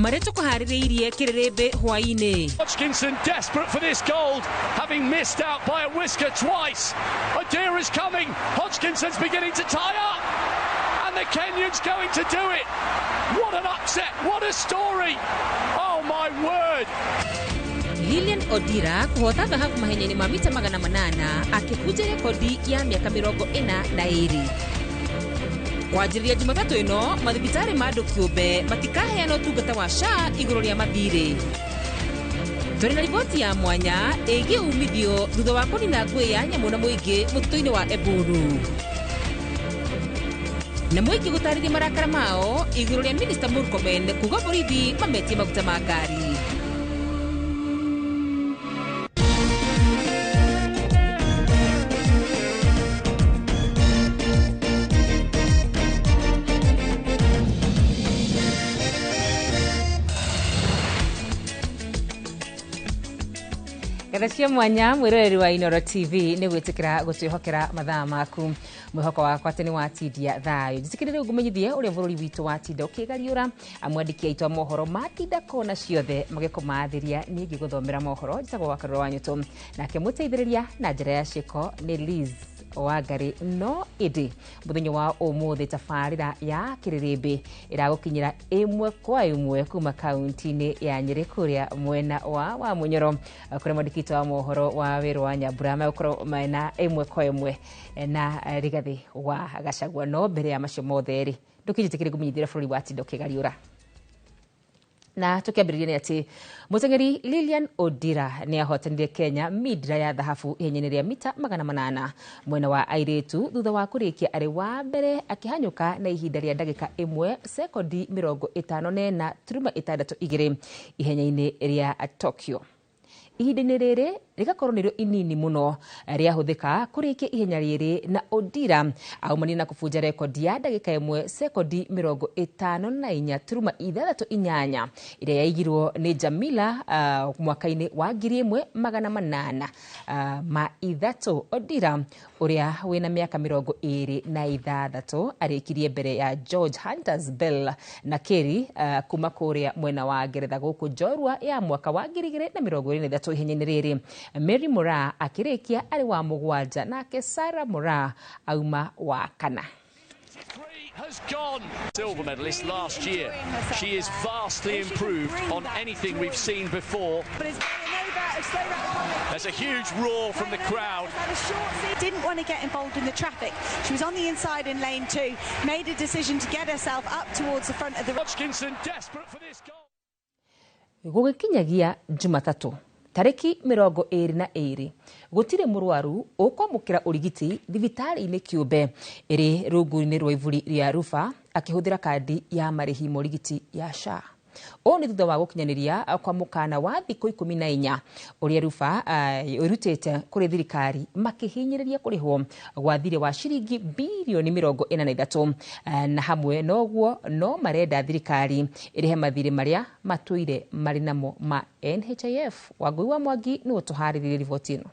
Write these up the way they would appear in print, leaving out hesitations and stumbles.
Marĩa tũkũharĩrĩirie kĩrĩrĩmbĩ hwaĩ-inĩ. Hodgkinson desperate for this gold, having missed out by a whisker twice. Odira's coming. Hodgkinson's beginning to tie up. And the Kenyan's going to do it. What an upset. What a story. Oh my word. Lilian Odira kũhota thahabu mahenya-inĩ ma mita 800 akĩbunja rekodi ya mĩaka 42. Kwanjĩrĩria Jumatatũ ĩno, mathibitarĩ ma andũ kĩũmbe matikaheana ũtungata wa SHA igũrũ rĩa mathirĩ. Tũrĩ na riboti ya mwanya ĩgiĩ umithio thutha wa kũnina ngũĩ ya nyamũ na mũingĩ mũtitũ-inĩ wa Eburu. Na mũingĩ gũtarĩria marakara mao igũrũ rĩa Minister Murkomen kuga borithi mametie maguta ma ngari. Gathacia mwanya mwiroreri wa Inooro TV nĩ gwĩtĩkĩra gũtwĩhokera mathaa maku. Mwĩhoko wakwa atĩ nĩ watindia thayũ. Njĩtĩkĩre rĩu ngũmenyithie ũrĩa bũrũri witũ watinda ũkĩgariũra. Amwandĩki aitũ a mohoro matinda kona ciothe magĩkũmathĩria niĩ ngĩgũthomera mohoro. Njĩtagwo Wakarũra wa Nyũtũ, nake mũteithĩrĩria na njĩra ya ciĩko nĩ Liz Wangari. No ĩndĩ mũthenya wa ũmũthĩ tabarĩra ya kĩrĩrĩmbĩ ĩragũkinyĩra ĩmwe kwa ĩmwe kuma kaunti-inĩ ya Nyĩrĩ kũrĩa mwena wa Wamunyoro, kũrĩa mwandĩki wa mohoro wa wĩra wa Nyambura megũkorwo mena ĩmwe kwa ĩmwe na Rigathĩ wa Gachagua. No mbere ya macio mothe rĩ, ndũkĩnjĩtĩkĩre ngũmenyithie bũrũri watinda ũkĩgariũra. Na tukiambĩrĩria nĩ atĩ mũteng'eri Lilian Odira nĩ ahotanire Kenya midira ya thahabu ihenya-inĩ rĩa mita 800 mwena wa airĩtu thutha wa kũrĩkia arĩ wa mbere akĩhanyũka na ihinda rĩa ndagĩka 1 sekondi 54 turuma 62 ihenya-inĩ rĩa Tokyo. Ihinda-inĩ rĩrĩ rĩgakorwo nĩrĩo inini mũno rĩahũthĩka kũrĩkia ihenya rĩrĩ, na Odira aumanire na kũbunja rekodi ya ndagĩka 1 sekondi 54 turuma 68 ĩrĩa yaigirwo nĩ Jamila mwaka-inĩ wa 1803. Odira ũrĩa wĩna mĩaka 26 arĩkirie mbere ya George Hunters Bell na Kerry kuma kũrĩa mwena wa Ngeretha gũkũ njorua ya mwaka wa 2023 ihenya-inĩ rĩrĩ. Mary Moraa akĩrĩkia arĩ wa mũgwanja, nake Sarah Moraa auma wa kana. Has gone. Silver medalist last year. She is vastly improved on anything we've seen before. There's a huge roar from the crowd. Didn't want to get involved in the traffic. She was on the inside in lane 2, made a decision to get herself up towards the front of the... Hodgkinson desperate for this goal. Gũgĩkinyagia Jumatatũ tarĩki 22 gũtirĩ mũrwaru ũkwamũkĩra ũrigiti thibitarĩ-inĩ kĩũmbe ĩrĩ rungu-inĩ rwa iburi rĩa rufa akĩhũthĩra kandi ya marĩhi ma ũrigiti ya SHA. Ũũ nĩ thutha wa gũkinyanĩria kwa mũkana wa thikũ 14 ũrĩa rufa ĩrutĩte kũrĩ thirikari makĩhinyĩrĩria kũrĩhwo gwa thirĩ wa ciringi birioni 43, na hamwe noguo no marenda thirikari ĩrĩhe mathirĩ marĩa matũire marĩ namo ma NHIF. Wangui wa Mwangi nĩwe ũtũharĩrĩirie riboti ĩno.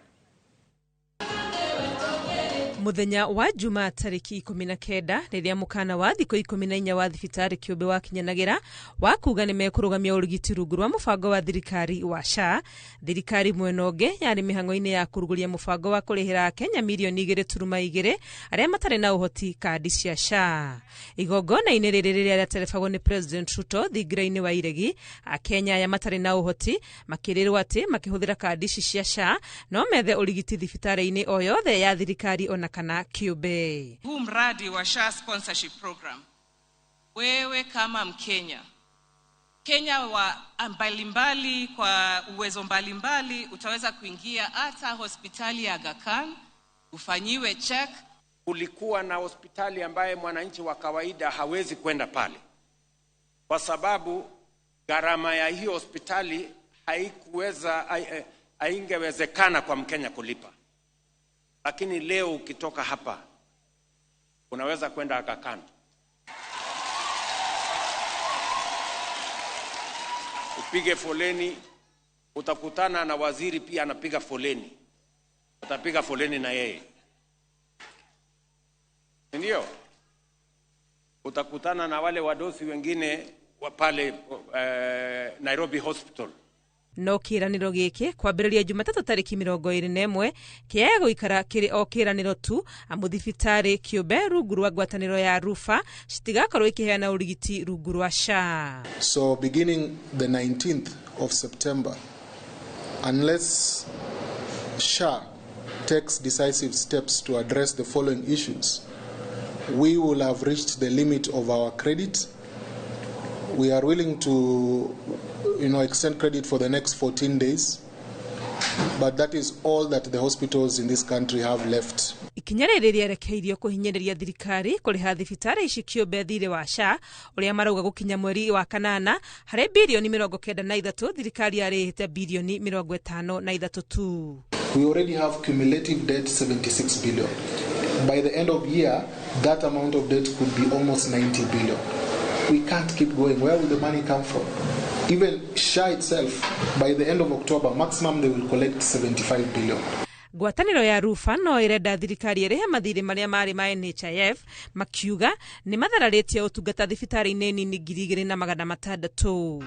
Muthenya wa Juma tariki 19 rĩrĩa mũkana wa thikũ 14 wa thibitarĩ kĩũmbe wakinyanagĩra wa kuga nĩ mekũrũgamia ũrigiti rungu rwa mũbango wa thirikari wa SHA. Thirikari mwena ũngĩ yarĩ mĩhang'o-inĩ ya kũrugũria mũbango wa kũrĩhĩra Akenya mirioni 2.2 arĩa matarĩ na ũhoti kandi cia SHA. Igongona-inĩ rĩrĩ rĩrĩa rĩaterebagwo nĩ President Ruto thingira-inĩ wa Iregi, Akenya aya matarĩ na ũhoti makĩrĩrwo atĩ makĩhũthĩra kandi ici cia SHA no methe ũrigiti thibitarĩ-inĩ o yothe ya thirikari ona kana kĩũmbe. Huu mradi wa SHA sponsorship program, wewe kama Mkenya, Kenya wa mbalimbali kwa uwezo mbalimbali, utaweza kuingia hata hospitali ya Aga Khan ufanyiwe check. Kulikuwa na hospitali ambaye mwananchi wa kawaida hawezi kwenda pale kwa sababu gharama ya hiyo hospitali haikuweza, haingewezekana kwa Mkenya kulipa. Lakini leo ukitoka hapa unaweza kwenda Aga Khan, upige foleni, utakutana na waziri pia anapiga foleni, utapiga foleni na yeye, ndio utakutana na wale wadosi wengine pale Nairobi Hospital. No kĩranĩro gĩkĩ kwambĩrĩria Jumatatũ tarĩki 21 kĩaga gũikara kĩrĩ o kĩranĩro tu, amu thibitarĩ kĩũmbe rungu rwa ngwatanĩro ya Rufa citigakorwo ikĩheana ũrigiti rungu rwa SHA. So beginning the 19th of September, unless SHA takes decisive steps to address the following issues, we will have reached the limit of our credit. We are willing to, extend credit for the next 14 days, but that is all that the hospitals in this country have left. Ikinya rĩrĩ rĩerekeirio kũhinyĩrĩria thirikari kũrĩha thibitarĩ ici kĩũmbe thirĩ wa SHA ũrĩa marauga gũkinya mweri wa kanana harĩ birioni 93 thirikari yarĩhĩte birioni 53 tu. We already have cumulative debt 76 billion. By the end of year, that amount of debt could be almost 90 billion. We can't keep going. Where will the money come from? Even SHA itself, by the end of October, maximum they will collect 75 billion. Ngwatanĩro ya Rufa no ĩrenda thirikari ĩrĩhe mathirĩ marĩa marĩ ma NHIF, makiuga nĩ mathararĩtie ũtungata thibitarĩ-inĩ nini 2600.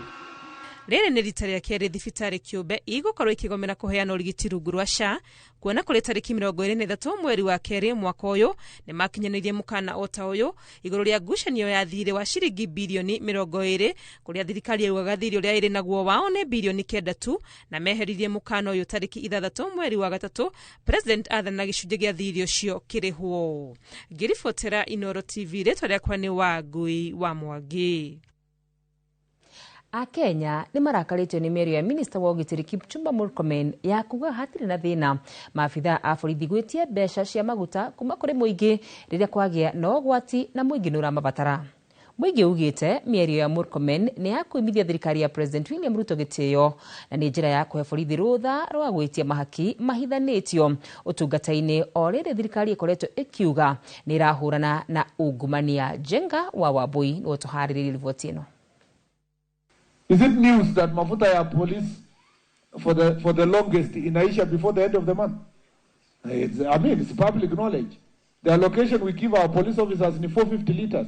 Rĩrĩ nĩ rita rĩa kerĩ thibitarĩ kĩũmbe igũkorwo ikĩgomera kũheana ũrigiti rungu rwa SHA, kuona kũrĩ tarĩki 23 mweri wa kerĩ mwaka ũyũ nĩ makinyanĩirie mũkana o ta ũyũ igũrũ rĩa ngucanio ya thirĩ wa ciringi birioni 20 kũrĩa thirikari yaugaga thirĩ ũrĩa ĩrĩ naguo wao nĩ birioni 9 tu, na meheririe mũkana ũyũ tarĩki 6 mweri wa gatatũ President athana gĩcunjĩ gĩa thirĩ ũcio kĩrĩhwo. Ngĩribotera Inooro TV, rĩtwa rĩakwa nĩ Wangui wa Mwangi. Akenya nĩ marakarĩtio nĩ mĩario ya minista wa ũgitĩri Kipchumba Murkomen ya kuga hatirĩ na thĩna maabithaa a borithi gwĩtia mbeca cia maguta kuma kũrĩ mũingĩ rĩrĩa kwagĩa na ũgwati na mũingĩ nĩ ũramabatara. Mũingĩ ugĩte mĩario ya Murkomen nĩ ya kũimithia thirikari ya President William Ruto gĩtĩo na nĩ njĩra ya kũhe borithi rũtha rwa gwĩtia mahaki mahithanĩtio ũtungata-inĩ o rĩrĩ thirikari ĩkoretwo ĩkiuga nĩ ĩrahũrana na ungumania. Jenga wa Wambui nĩwe ũtũharĩrĩirie riboti ĩno. Is it news that mafuta ya police for the longest inaisha before the end of the month? It's public knowledge. The allocation we give our police officers ni 450 liters.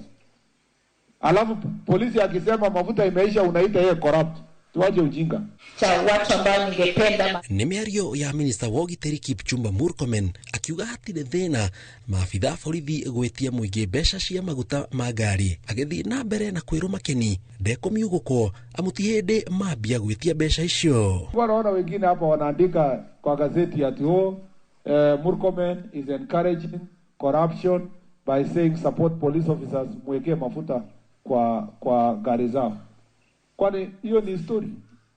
Alafu polisi akisema mafuta imeisha unaita yeye corrupt. Tuache ujinga. Cha watu ambao ningependa. Nĩ mĩario ya minista wa ũgitĩri Kipchumba Murkomen akiuga hatirĩ thĩna maabithaa borithi gwĩtia mũingĩ mbeca cia maguta ma ngari, agĩthiĩ na mbere na kwĩrwo makeni ndekũmiugũkwo amu ti hĩndĩ mambia gwĩtia mbeca icio. Wanaona wengine hapa wanaandika kwa gazeti ati Murkomen is encouraging corruption by saying support police officers mwekee mafuta kwa gari zao. Kwani hiyo ni story.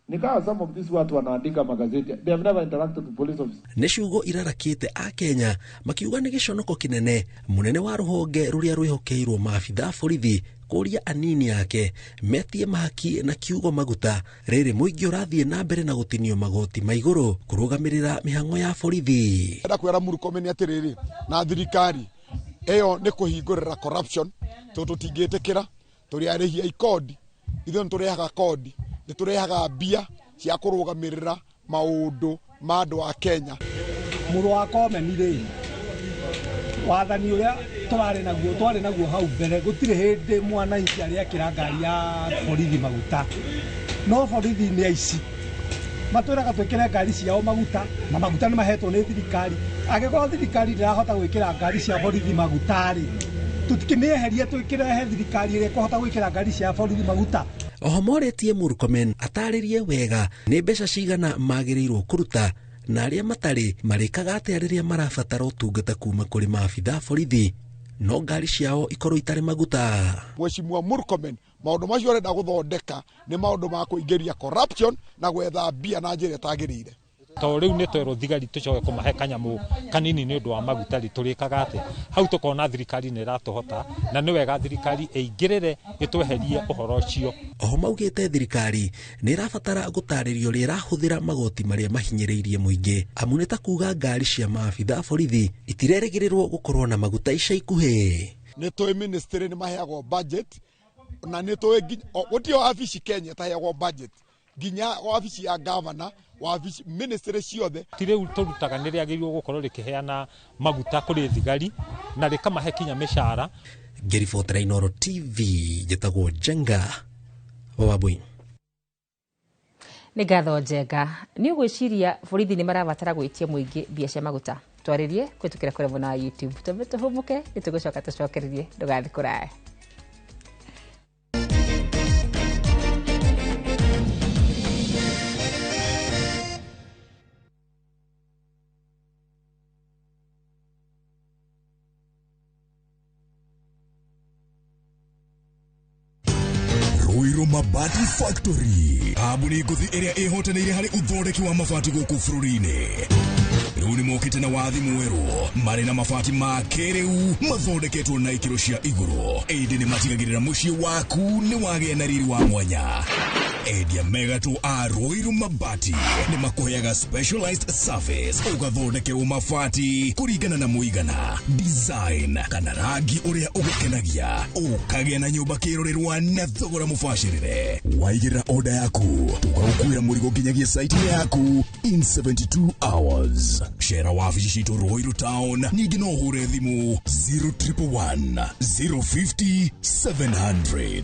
Nikawa some of these watu wanaandika magazeti, they have never interacted with police officers. Nĩ ciugo irarakĩte a Kenya makiuga nĩ gĩconoko kĩnene mũnene wa rũhonge rũrĩa rwĩhokeirwo maabithaa borithi kũria anini ake metie mahaki na kiugo maguta rĩrĩ mũingĩ ũrathiĩ na mbere na gũtinio magoti ma igũrũ kũrũgamĩrĩra mĩhang'o ya borithi. Ndĩrenda kwĩra Murkomen atĩrĩrĩ na thirikari ĩyo nĩ kũhingũrĩra corruption tondũ tũtingĩtĩkĩra tũrĩ arĩhi a ikodi, ithuĩ nĩ tũrehaga kodi, nĩ tũrehaga mbia cia kũrũgamĩrĩra maũndũ ma andũ a Kenya. Mũrũ wa Komen rĩ, wathani ũrĩa twarĩ naguo hau mbere gũtirĩ hĩndĩ mwananchi arĩekĩra ngari ya borithi maguta, no borithi nĩ aici matwĩraga twĩkĩre ngari ciao maguta na maguta nĩ mahetwo nĩ thirikari. Angĩkorwo thirikari ndĩrahota gwĩkĩra ngari cia borithi maguta rĩ, tũtikĩmĩeherie twĩkĩrehe thirikari ĩrĩa ĩkũhota gwĩkĩra ngari cia borithi maguta. Oho morĩtie Murkomen atarĩrie wega nĩ mbeca cigana magĩrĩirwo kũruta na arĩa matarĩ marĩkaga atĩa rĩrĩa marabatara ũtungata kuma kũrĩ maabithaa borithi no ngari ciao ikorwo itarĩ maguta. Mheshimiwa Murkomen maũndũ macio arenda gũthondeka nĩ maũndũ ma kũingĩria corruption na gwetha mbia na njĩra ĩtagĩrĩire. To rĩu nĩ twerwo thigari tũcoke kũmahe kanyamũ kanini nĩ ũndũ wa maguta rĩ, tũrĩkaga atĩa? Hau tũkona thirikari nĩ ĩratũhota na nĩ wega thirikari ĩingĩrĩre ĩtweherie ũhoro ũcio. Oho maugĩte thirikari nĩ ĩrabatara gũtarĩrio ũrĩa ĩrahũthĩra magoti marĩa mahinyĩrĩirie mũingĩ amu nĩ ta kuga ngari cia maabithaa borithi itirerĩgĩrĩrwo gũkorwo na maguta ica ikuhĩ. Nĩ tũĩ ministry nĩ maheagwo budget na nĩ tũĩ gũtirĩ wabici Kenya ĩtaheagwo budget, nginya wabici ya governor, wabici ministry ciothe. Ti rĩu tũrutaga nĩ rĩagĩrĩirwo gũkorwo rĩkĩheana maguta kũrĩ thigari na rĩkamahe kinya mĩcara. Ngĩribotera Inooro TV njĩtagwo Njenga Wambui. Nĩ ngatho Njenga. Nĩ ũgwĩciria borithi nĩ marabatara gwĩtia mũingĩ mbia cia maguta? Twarĩrie kũhĩtũkĩra kũrĩa mwena wa YouTube. Twambe tũhũmũke, nĩ tũgũcoka tũcokererie, ndũgathiĩ kũraya. Ruiru Mabati Factory, kambuni ngũthi ĩrĩa ĩhotanĩire harĩ ũthondeki wa mabati gũkũ bũrũri-inĩ. Rĩu nĩ mokĩte na wathi mwerũ, marĩ na mabati ma kĩrĩu mathondeketwo na ikĩro cia igũrũ, ĩndĩ nĩ matigagĩrĩra mũciĩ waku nĩ wagĩa na riri wa mwanya. Endia megatũ a Ruiru Mabati nĩ makũheaga specialized service, ũgathondekerwo mabati kũringana na mũigana, design kana rangi ũrĩa ũgũkenagia, ũkagĩa na nyũmba kĩrorerwa na thogora mũbacĩrĩre. Waigĩrĩra order yaku, tũgagũkuĩra mũrigo nginyagia site yaku in 72 hours. Cera wabici citũ Ruiru Town, ningĩ no ũhũre thimũ 0111 050 700.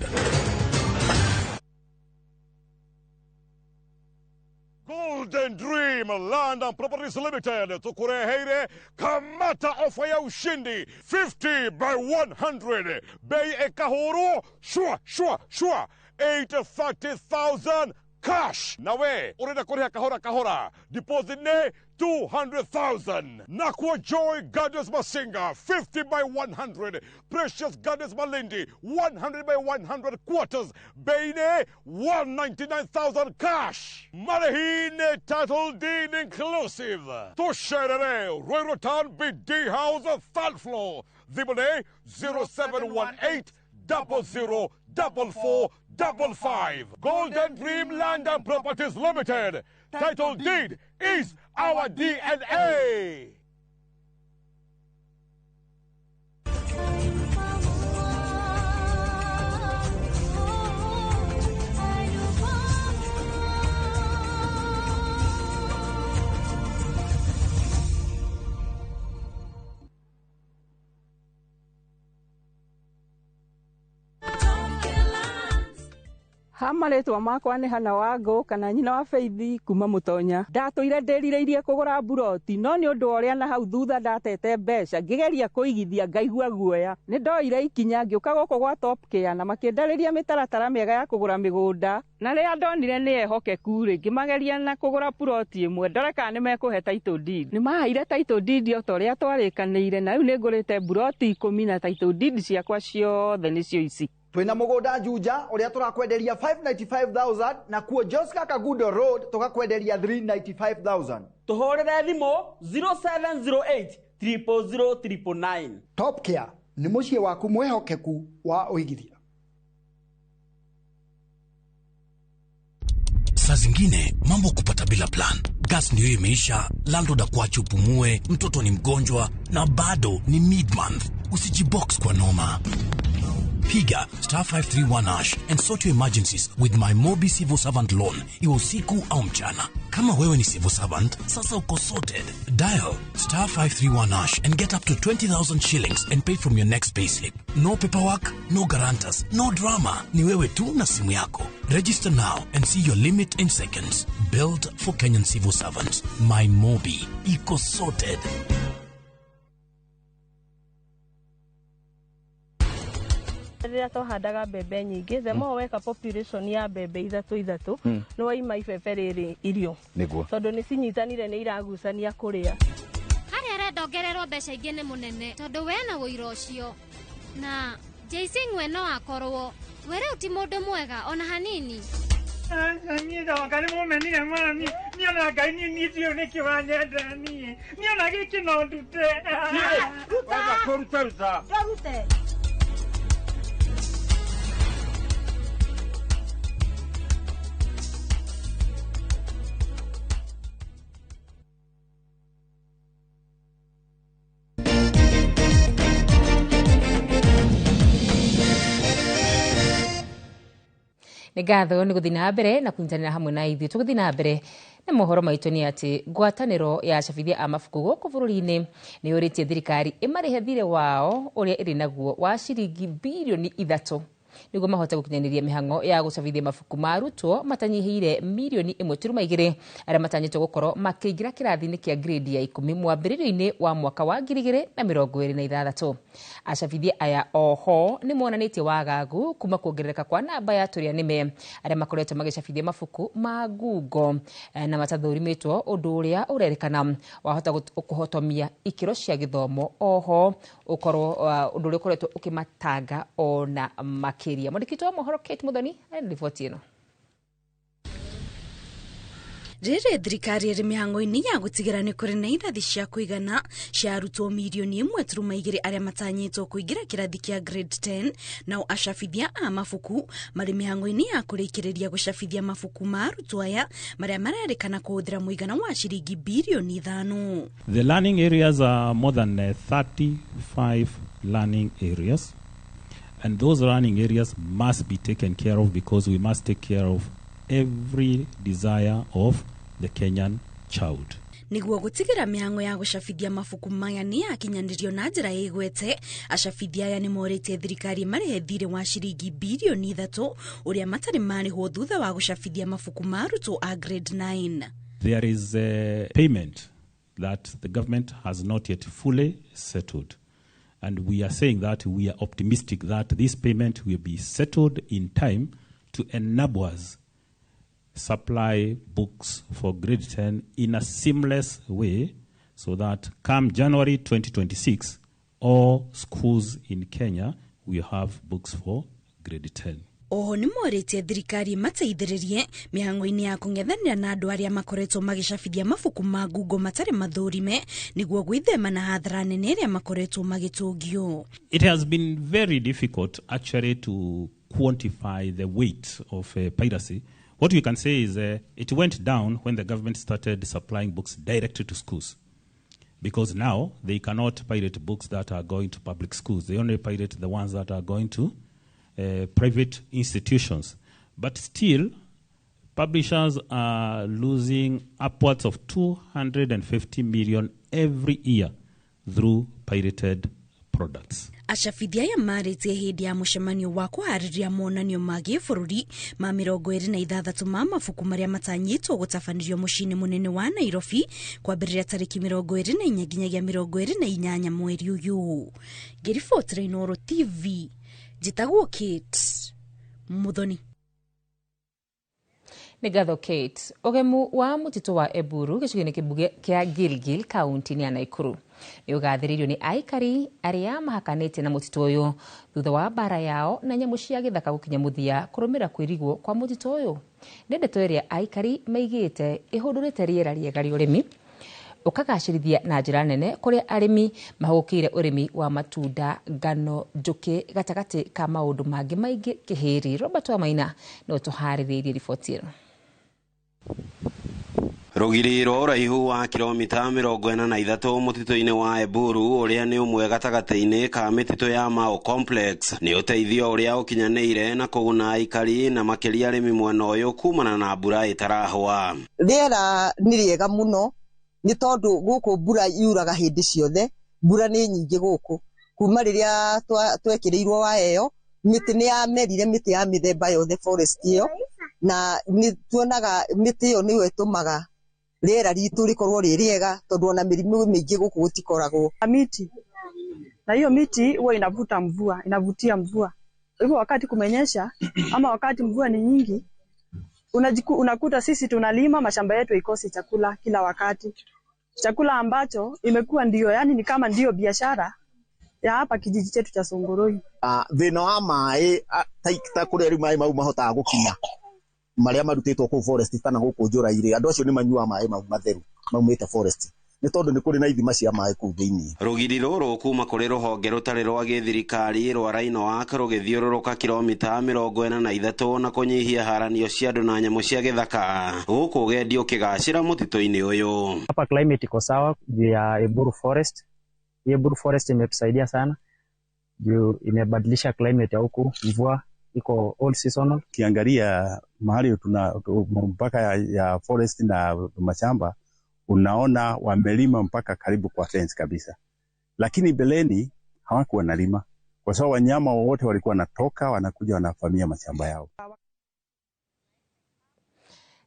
Golden Dream Land and Properties Limited tukureheire kamata ofa ya ushindi 50 by 100, bei ekahuru shwa shwa shwa 830,000 cash. Nawe urenda kuriha kahora kahora, deposit ne 200,000. Nakwa Joy Gardens Masinga 50 by 100, Precious Gardens Malindi 100 by 100 quarters, bei ne 199,000 cash. Marehine title deed inclusive. Tusherere Ruiru Town BD House third floor. Thimũ 0718 00 44 55. Golden Dream Land and Properties Limited. Title deed is our DNA. Ha marĩtwa makwa nĩ Hana Wangũ kana nyina wa Faithi kuma Mũtonya. Ndatũire ndĩrirĩirie kũgũra mburoti, no nĩ ũndũ wa ũrĩa na hau thutha ndatete mbeca ngĩgeria kũigithia ngaigua guoya. Nĩ ndoire ikinya ngĩũka gũkũ gwa Top Care na makĩndarĩria mĩtaratara mĩega ya kũgũra mĩgũnda, na rĩrĩa ndonire nĩ ehokeku rĩ, ngĩmageria na kũgũra puroti ĩmwe ndore kana nĩ mekũhe title deed. Nĩ maheire title deed o ta ũrĩa twarĩkanĩire, na rĩu nĩ ngũrĩte mburoti 10 na title deed ciakwa ciothe nĩcio ici. Twina mugunda Juja uria turakwenderia 595,000 na kuo Joska Kagudo Road tukakwenderia 395,000. Tuhurire thimu 0708 000 999. Top Care ni muciĩ waku mwihokeku wa uigithia. Saa zingine mambo kupata bila plan. Gas ndio imeisha, landlord akuache upumue, mtoto ni mgonjwa na bado ni mid month. Usijibox kwa noma. Piga star 531 hash and sort your emergencies with my Mobi Civil Servant Loan, iwe usiku au mchana. Kama wewe ni civil servant, sasa uko sorted. Dial star 531 hash and get up to 20,000 shillings and pay from your next payslip. No paperwork, no guarantors, no drama. Ni wewe tu na simu yako. Register now and see your limit in seconds. Built for Kenyan civil servants. My Mobi. Iko sorted. Rĩrĩa twahandaga mbembe nyingĩ, the more weka population ya mbembe ithatũ ithatũ, nĩ waima ibebe rĩrĩ irio tondũ nĩ cinyitanire nĩ iragucania kũrĩa. Harĩa arenda ongererwo mbeca ingĩ nĩ mũnene tondũ we na ũira ũcio na JC Ng'we no akorwo we rĩu ti mũndũ mwega ona hanini. Niĩ ndoka nĩ mũmenire mami, niĩ ona Ngai niĩ ndiũĩ nĩkĩ wanyenda niĩ, niĩ ona gĩkĩ no ndute. Ruta ruta. Rute. Nĩ ngatho nĩ gũthiĩ na mbere na kũnyitanĩra hamwe na ithuĩ. Tũgũthiĩ na mbere na mohoro maitũ nĩ atĩ ngwatanĩro ya acabithia a mabuku gũkũ bũrũri-inĩ nĩ yũrĩtie thirikari ĩmarĩhe thirĩ wao ũrĩa ĩrĩ naguo wa ciringi birioni 3. Nĩguo mahote gũkinyanĩria mĩhang'o ya gũcabithia mabuku ma arutwo matanyihĩire mirioni 1.2 arĩa matanyĩtwo gũkorwo makĩingĩra kĩrathi-inĩ kĩa grade ya 10 mwambĩrĩrio-inĩ wa mwaka wa 2026. Acabithia aya oho nĩ monanĩtie wagagu kuma kuongerereka kwa namba ya tũrĩa nĩme arĩa makoretwo magĩcabithia mabuku ma ngungo na matathũrimĩtwo, ũndũ ũrĩa ũrerĩkana wahota kũhotomia ikĩro cia gĩthomo, oho ũkorwo ũndũ ũrĩa ũkoretwo ũkĩmatanga ona makĩria. Mwandĩki wa mohoro Kate Muthoni arĩ na riboti ĩno. Rĩrĩ thirikari ĩrĩ mĩhang'o-inĩ ya gũtigĩra nĩ kũrĩ na irathi cia kũigana cia arutwo mirioni 1.2 arĩa matanyĩtwo kũingĩra kĩrathi kĩa grade 10, nao acabithia a mabuku marĩ mĩhang'o-inĩ ya kũrĩkĩrĩria gũcabithia mabuku ma arutwo aya marĩa marerĩkana kũhũthĩra mũigana wa ciringi birioni 5. The learning areas are more than 35 learning areas, and those learning areas must be taken care of because we must take care of every desire of the Kenyan child. Nĩguo gũtigĩra mĩhang'o ya gũcabithia mabuku maya nĩ yakinyanĩrio na njĩra ĩgwete, acabithia aya nĩ morĩtie thirikari marĩhe thirĩ wa ciringi birioni 3 ũrĩa matarĩ marĩhwo thutha wa gũcabithia mabuku ma arutwo a grade 9. There is a payment that the government has not yet fully settled, and we are saying that we are optimistic that this payment will be settled in time to enable us supply books for grade 10 in a seamless way so that come January 2026, all schools in Kenya will have books for grade 10. Oho nĩ morĩtie thirikari mateithĩrĩrie mĩhang'o-inĩ ya kũng'ethanĩra na andũ arĩa makoretwo magĩcabithia mabuku ma ngungo matarĩ mathũrime nĩguo gwĩthema na hathara nene ĩrĩa makoretwo magĩtũngio. It has been very difficult actually to quantify the weight of piracy. What we can say is it went down when the government started supplying books directly to schools, because now they cannot pirate books that are going to public schools. They only pirate the ones that are going to private institutions. But still, publishers are losing upwards of 250 million every year through pirated products. Acabithia aya marĩtie hĩndĩ ya mũcemanio wa kũharĩria monanio ma gĩbũrũri ma 26 ma mabuku marĩa matanyĩtwo gũtabanĩrio mũciĩ-inĩ mũnene wa Nairobi kwambĩrĩria tarĩki 24 nginyagia 28 mweri ũyũ. Ngĩribotera Inooro TV, njĩtagwo Kate Muthoni. Nĩ ngatho Kate. Ũgemu wa mũtitũ wa Eburu gĩcigo-inĩ kĩmbunge kĩa Gilgil kaunti-inĩ ya Nakuru nĩ ũgathĩrĩirio nĩ aikari arĩa mahakanĩtie na mũtitũ ũyũ thutha wa mbara yao na nyamũ cia gĩthaka gũkinya mũthia kũrũmĩrĩra kwĩrigwo kwa mũtitũ ũyũ. Nĩ ndeto ĩrĩa aikari maigĩte ĩhũndũrĩte rĩera rĩega rĩa ũrĩmi ũkagacĩrithia na njĩra nene kũrĩa arĩmi mahũkĩire ũrĩmi wa matunda, ngano, njũkĩ gatagatĩ ka maũndũ mangĩ maingĩ kĩhĩri. Robert Wamaina no tũharĩrĩirie riboti ĩno. Rũgiri rwa ũraihu wa kilomita 43 mũtitũ-inĩ wa Eburu ũrĩa nĩ ũmwe gatagatĩ-inĩ ka mĩtitũ ya Mau Complex nĩ ũteithio ũrĩa ũkinyanĩire na kũguna aikari na makĩria arĩmi mwena ũyũ kumana na mbura ĩtarahũa. Rĩera nĩ rĩega mũno nĩ tondũ gũkũ mbura yuraga hĩndĩ ciothe, mbura nĩ nyingĩ gũkũ. Kuma rĩrĩa twekĩrĩirwo waya ĩyo, mĩtĩ nĩ yamerire, mĩtĩ ya mĩthemba yothe forest ĩyo, na nĩ tuonaga mĩtĩ ĩyo nĩyo ĩtũmaga rĩera ritũ rĩkorwo rĩ rĩega tondũ ona mĩrimũ mĩingĩ gũkũ gũtikoragwo. Miti na hiyo miti huwa inavuta mvua, inavutia mvua. Kwa hivyo wakati kumenyesha ama wakati mvua ni nyingi, unakuta sisi tunalima mashamba yetu ikosi chakula kila wakati. Chakula ambacho imekuwa ndio, yani ni kama ndio biashara ya hapa kijiji chetu cha Songoroi. Thĩna wa maĩ ta kũrĩa rĩu maĩ mau mahotaga gũkinya marĩa marutĩtwo kũu forest kana gũkũ njũra-irĩ, andũ acio nĩ manyuaga maĩ mau matheru maumĩte forest nĩ tondũ nĩ kũrĩ na ithima cia maĩ kũu thĩinĩ. Rũgiri rũrũ kuma kũrĩ rũhonge rũtarĩ rwa gĩthirikari rwa Rhino rũgĩthiũrũrũka kilomita 43 na kũnyihia haranio cia andũ na nyamũ cia gĩthaka gũkũ ũgendi ũkĩgacĩra mũtitũ-inĩ ũyũ. Hapa climate iko sawa juu ya Eburu Forest. Eburu Forest imetusaidia sana juu imebadilisha climate ya huku, mvua iko all seasonal. Kiangalia mahali tuna mpaka ya forest na mashamba, unaona wamelima mpaka karibu kwa fence kabisa, lakini beleni hawakuwa nalima. kwa sababu wanyama wowote walikuwa wanatoka wanakuja wanavamia mashamba yao.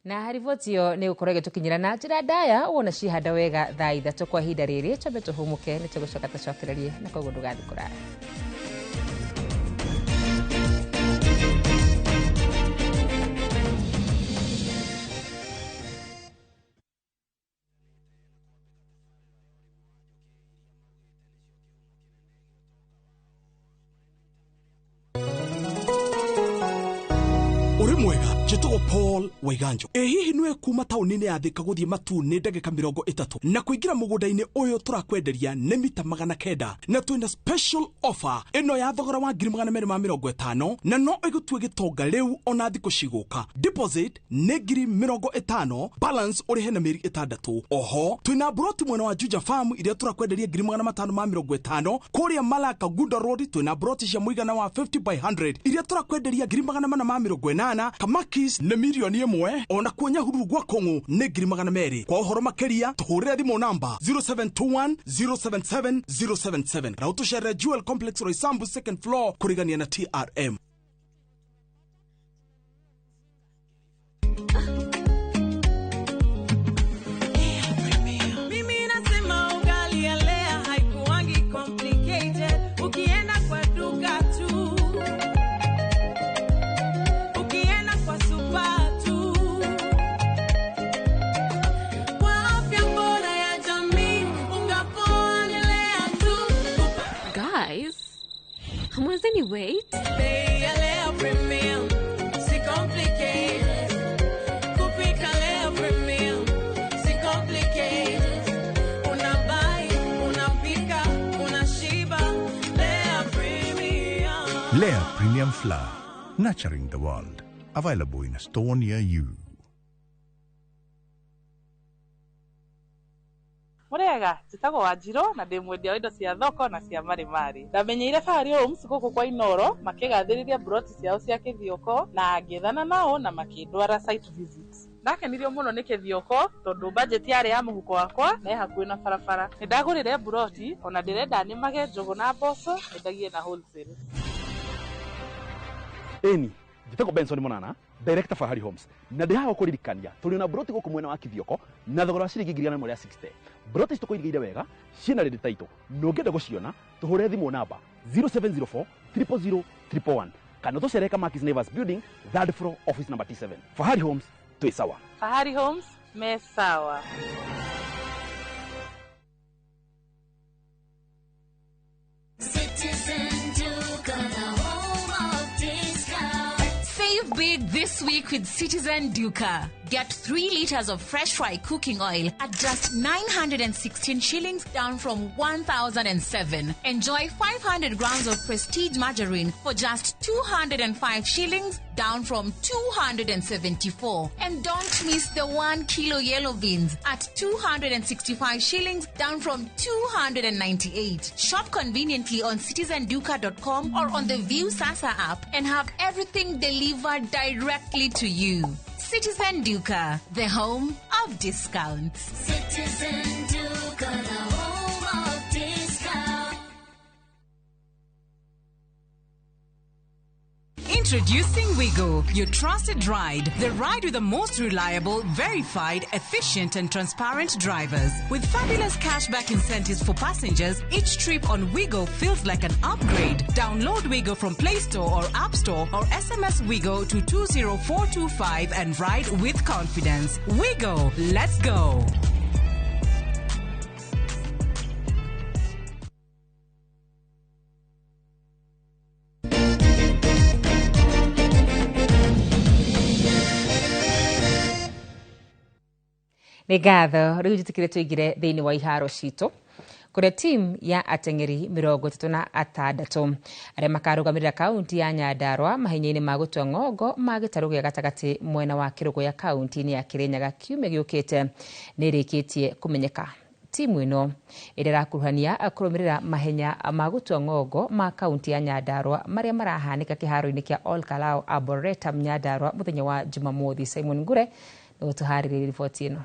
Na riboti ĩyo nĩ gũkorwo ĩgĩtũkinyĩra na njĩra ndaya wona cihanda wega thaa 3 kwa ihinda rĩrĩ twambe tũhũmũke nĩ tũgũcoka tũcokererie na koguo ndũgathiĩ kũraya. Njĩtagwo Paul Waiganjo. Ĩ hihi nĩwe kuma taũni-inĩ ya Thika gũthiĩ Matuu nĩ ndagĩka 30 na kũingĩra mũgũnda-inĩ ũyũ tũrakwenderia nĩ mita 900 na twĩna special offer ĩno ya thogora wa 250,000 na no ĩgũtue gĩtonga rĩu ona thikũ cigũka. Deposit nĩ 50,000, balance ũrĩhe na mĩeri 6. Oho twĩna broti mwena wa Juja Farm iria tũrakwenderia 550,000. Kũrĩa Malaka Gunda Road twĩna broti cia mũigana wa 50 by 100 iria tũrakwenderia 480,000. Kamakis nĩ 1,000,000 ona kuo Nyahururu gwa Kong'u nĩ 200,000. Kwa ũhoro makĩria tũhũrĩre thimũ namba 0721 077 077 na ũtũcerere Jewel Complex Roysambu second floor kũrigania na TRM. Mimi nasema ugali ya Lea haikuangi complicated. Ukienda kwa duka tu, ukienda kwa super tu, kwa afya bora ya jamii, unga poa ni Lea tu. Guys, hamwezi ni wait? Bei ya Lea Premium, si complicated. Kupika Lea Premium, si complicated. Unabuy, unapika, unashiba. Lea Premium. Lea Premium Flour, nurturing the world. Available in a store near you. Mũrĩega, njĩtagwo Wanjirũ na ndĩ mwendia wa indo cia thoko na cia marĩmarĩ. Ndamenyeire Fahari Homes gũkũ kwa Inoro makĩgathĩrĩria broti ciao cia Kĩthioko na ngĩethana nao na makĩndwara site visit. Ndakenirio mũno nĩ Kĩthioko tondũ budget yarĩ ya mũhuko wakwa na ĩ hakuhĩ na barabara. Nĩndagũrire broti ona ndĩrenda nĩmage njũgũ na mboco nyendagie na wholesale. Ĩni, njĩtagwo Benson Monana, director Fahari Homes, na ndĩ haha gũkũririkania tũrĩ na broti gũkũ mwena wa Kĩthioko na thogora wa ciringi 160,000. Broti ici tũkũirigĩire wega ciĩna ready title na ũngĩenda gũciona tũhũre thimũ namba 0704 000 111 kana ũtũcerere Kamakis Naivas Building third floor office number T7. Fahari Homes twĩ sawa. Fahari Homes me sawa. Citizen Duka, the home of discount. Save big this week with Citizen Duka. Get 3 liters of fresh fry cooking oil at just 916 shillings, down from 1,007. Enjoy 500 grams of Prestige margarine for just 205 shillings, down from 274. And don't miss the 1 kilo yellow beans at 265 shillings, down from 298. Shop conveniently on citizenduka.com or on the View Sasa app and have everything delivered directly to you. Citizen Duka, the home of discounts. Citizen Duka, the home of discounts. Introducing Wigo, your trusted ride. The ride with the most reliable, verified, efficient and transparent drivers. With fabulous cashback incentives for passengers, each trip on Wigo feels like an upgrade. Download Wigo from Play Store or App Store or SMS Wigo to 20425 and ride with confidence. Wigo, let's go. Nĩ ngatho rĩu njĩtĩkĩre tũingĩre thĩinĩ wa iharo citũ kũrĩa timu ya ateng'eri 36 arĩa makarũgamĩrĩra kaunti ya Nyandarua mahenya-inĩ ma gũtua ng'ongo ma gĩtarũ gĩa gatagatĩ mwena wa Kĩrũgũya kaunti-inĩ ya Kĩrĩnyaga kiumia gĩũkĩte nĩ ĩrĩkĩtie kũmenyeka. Timu ĩno ĩrĩa ĩrakuruhania kũrũmĩrĩra mahenya ma gũtua ng'ongo ma kaunti ya Nyandarua marĩa marahanĩka kĩharo-inĩ kĩa Ol Kalou Arboretum Nyandarua mũthenya wa Jumamothi. Simon Ngure nĩ gũtũharĩrĩria riboti ĩno.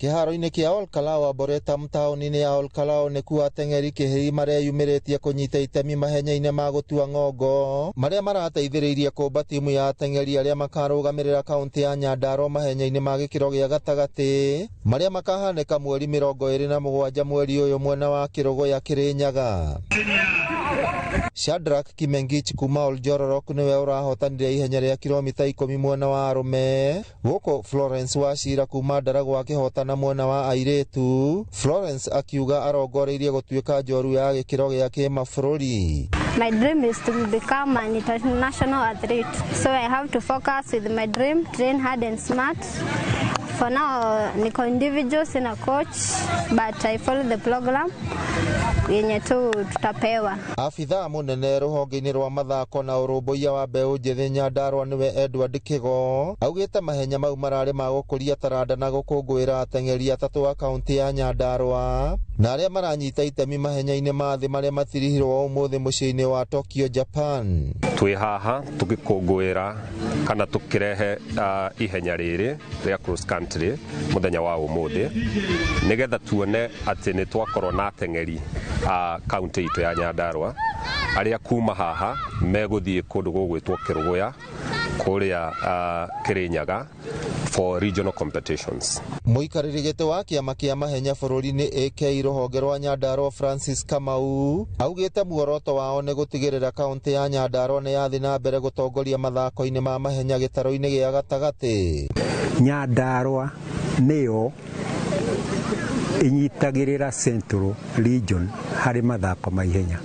Kĩharo-inĩ kĩa Olkalou Arboretum taũni-inĩ ya Olkalou nĩkuo ateng'eri kĩhĩi mareyumĩrĩtie kũnyita itemi mahenya-inĩ ma gũtua ng'ongo marĩa marateithĩrĩirie kũmba timu ya ateng'eri arĩa makarũgamĩrĩra kaũntĩ ya Nyandarua mahenya-inĩ ma gĩkĩro gĩa gatagatĩ marĩa makahanĩka mweri 27 mweri ũyũ mwena wa Kĩrũgũya Kĩrĩnyaga. Shadrack Kimengich kuma Oljororok niwe ũrahotanire ihenya rĩa kilomita 10 mwena wa arũme, gũkũ Florence Wachira kuma Ndaragwa akĩhotana mwena wa airĩtu. Florence akiuga arongoreirie gũtuĩka njorua ya gĩkĩro gĩa kĩmabũrũri. My dream is to become an international athlete. So I have to focus with my dream, train hard and smart. For now, niko individual, sina coach, but I follow the program yenye tu tutapewa. Abithaa mũnene rũhonge-inĩ rwa mathako na ũrũmbũiya wa mbeũ njĩthĩ Nyandarua nĩwe Edward Kĩgo augĩte mahenya mau mararĩ ma gũkũria taranda na gũkũngũĩra ateng'eri atatũ a kaũntĩ ya Nyandarua na arĩa maranyita itemi mahenya-inĩ ma thĩ marĩa matirihirwo ũmũthĩ mũciĩ-inĩ wa Tokyo, Japan. Twĩ haha tũgĩkũngũĩra kana tũkĩrehe ihenya rĩrĩ rĩa cross country mũthenya wa ũmũthĩ nĩgetha tuone atĩ nĩ twakorwo na ateng'eri a kaunti itũ ya Nyandarua arĩa kuma haha megũthiĩ kũndũ gũgwĩtwo Kĩrũgũya kũrĩa Kĩrĩnyaga for regional competitions. Mũikarĩri gĩtĩ wa kĩama kĩa mahenya bũrũri-inĩ AK rũhonge rwa Nyandarua Francis Kamau augĩte muoroto wao nĩ gũtigĩrĩra kaũntĩ ya Nyandarua nĩ yathiĩ na mbere gũtongoria mathako-inĩ ma mahenya gĩtarũ-inĩ gĩa gatagatĩ. Nyandarua nĩyo inyitagĩrĩra Central Region harĩ mathako ma ihenya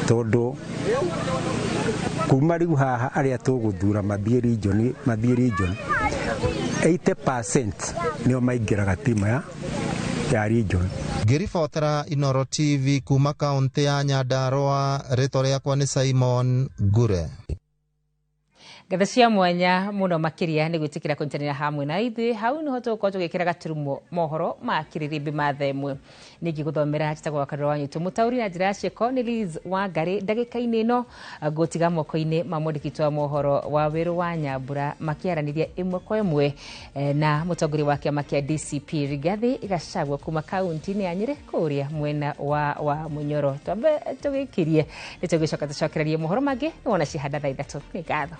tondũ kuma rĩu haha arĩa tũgũthura mathiĩ region 80% nĩo maingĩraga timu ya region. Ngĩribotera Inooro TV kuma kaũntĩ ya Nyandarua, rĩtwa rĩakwa nĩ Simon Ngure. Ngatho cia mwanya mũno makĩria nĩ gwĩtĩkĩra kũnyitanĩra hamwe na ithuĩ hau nĩho tũgũkorwo tũgĩkĩra gaturumo mohoro ma kĩrĩrĩmbĩ ma thaa ĩmwe. Ningĩ gũthomera njĩtagwo Wakarura wa Nyitũ, mũtaũri na njĩra ya ciĩko nĩ Liz Wangari. Ndagĩka-inĩ ĩno ngũtiga moko-inĩ ma mwandĩki witũ wa mohoro wa Wĩrũ wa Nyambura makĩaranĩria ĩmwe kwa ĩmwe na mũtongoria wa kĩama kĩa DCP Rigathi Gachagua kuma kaunti-inĩ ya Nyĩrĩ kũrĩa mwena wa Munyoro. Twambe tũgĩkirie nĩ tũgĩcoka tũcokererie mohoro mangĩ nĩ wona cihanda thaa 3. Nĩ ngatho.